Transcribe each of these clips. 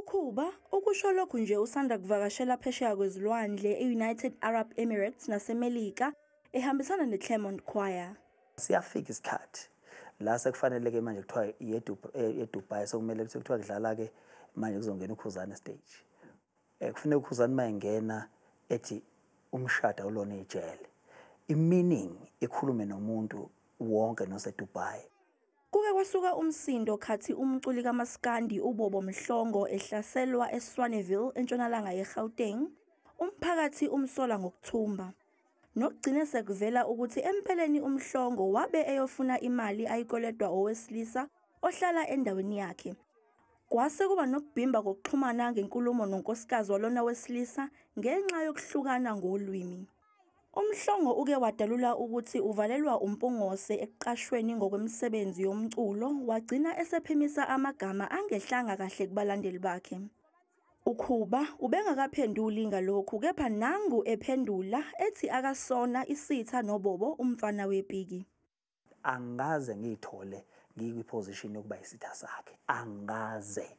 UKhuba ukusho lokhu nje usanda kuvakashela phesheya kwezilwandle e-United Arab Emirates naseMelika ehambisana neClermont Choir. Siyafika isikhathi la sekufanele-ke manje kuthiwa eDubai sekumele kuthiwa kudlala-ke manje kuzongena uKhuzani stage. Kufuneka uKhuzani uma engena ethi umshado awulona ijele. I-meaning ikhulume nomuntu wonke noseDubai. Kuke kwasuka umsindo khathi umculi kaMaskandi uBobo Mhlongo ehlaselwa eSwaneville entshonalanga yeGauteng, umphakathi umsola ngokuthumba. Nokugcine sekuvela ukuthi empeleni uMhlongo wabe eyofuna imali ayikoletwa owesilisa ohlala endaweni yakhe. Kwase kuba nokubhimba kokuxhumana ngenkulumo nonkosikazi walona wesilisa ngenxa yokuhlukana ngolwimi. UMhlongo uke wadalula ukuthi uvalelwa uMpungose ekuqashweni ngokwemisebenzi yomculo wagcina esephimisa amagama angehlanga kahle kubalandeli bakhe. UKhuba ubengakaphenduli ngalokhu kepha nangu ephendula ethi akasona isitha noBobo umfana wepiki. Angaze ngiyithole ngikwiposition yokuba isitha sakhe. Angaze.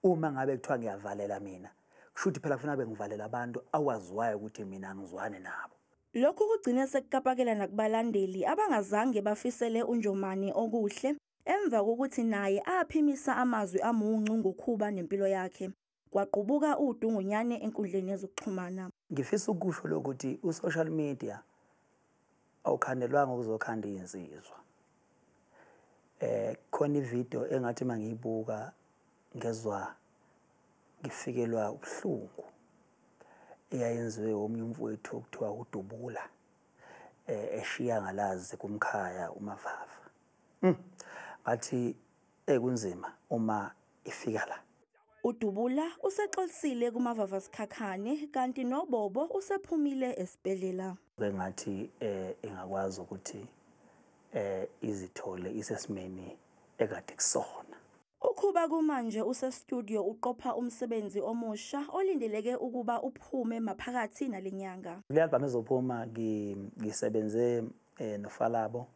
Uma ngabe kuthiwa ngiyavalela mina, kusho ukuthi phela kufanele bengivalela abantu awaziwayo ukuthi mina angizwane nabo. Lokhu kugcine sekukapakela nakubalandeli abangazange bafisele uNjomane okuhle emva kokuthi naye aphimisa amazwi amuncu ngoKhuba nempilo yakhe. Kwaqubuka udungunyane enkundleni yezokuxhumana. Ngifisa ukusho lokuthi u-social media awukhandelwanga ukuzokhanda izinsizwa. Khona ivideo engathi mangiyibuka ngezwa ngifikelwa ubuhlungu eyayenziwe omunye umfowethu okuthiwa uDubula eshiya ngalazi kumkhaya uMavava. Ngathi ekunzima uma ifika la. UDubula usexolisile kuMavava Sikhakhane kanti noBobo usephumile esibhedlela. Bengathi engakwazi ukuthi izithole isesimeni ekade kusona. UKhuba kumanje usestudio uqopha umsebenzi omusha olindeleke ukuba uphume maphakathi nalenyanga. Le album ezophuma ngisebenze noFalabo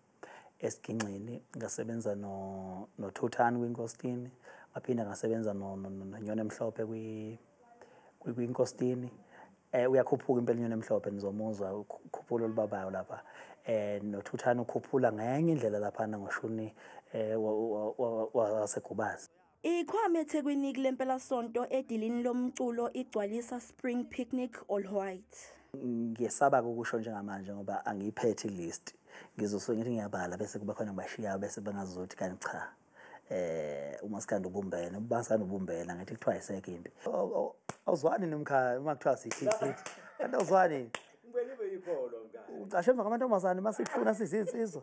esiginxini, ngasebenza noThuthani kwiNkosini, ngaphinda ngasebenza noNyoni Emhlophe kwiNkosini. Uyakhuphuka impela iNyoni Emhlophe, nizomuzwa ukhuphula olubabayo lapha. NoThuthani ukhuphula ngenye indlela laphana ngoshuni waseGubazi. Ikhwama eThekwini kule mpelasonto edilini lomculo igcwalisa Spring Picnic All White. Ngiyesaba ukusho njengamanje ngoba angiyiphethe ilist. Ngizosuke ngithi ngiyabala bese kuba khona ngibashiyayo bese bengazothi kanti cha. uMaskandi ubumbene, uMaskandi ubumbene ngithi kuthiwa ayisekho impi. Awuzwani nomkhaya uma kuthiwa sithi sithi. Kanti awuzwani. Ucashe emva kwamantombazane masifuna sizinsizwa.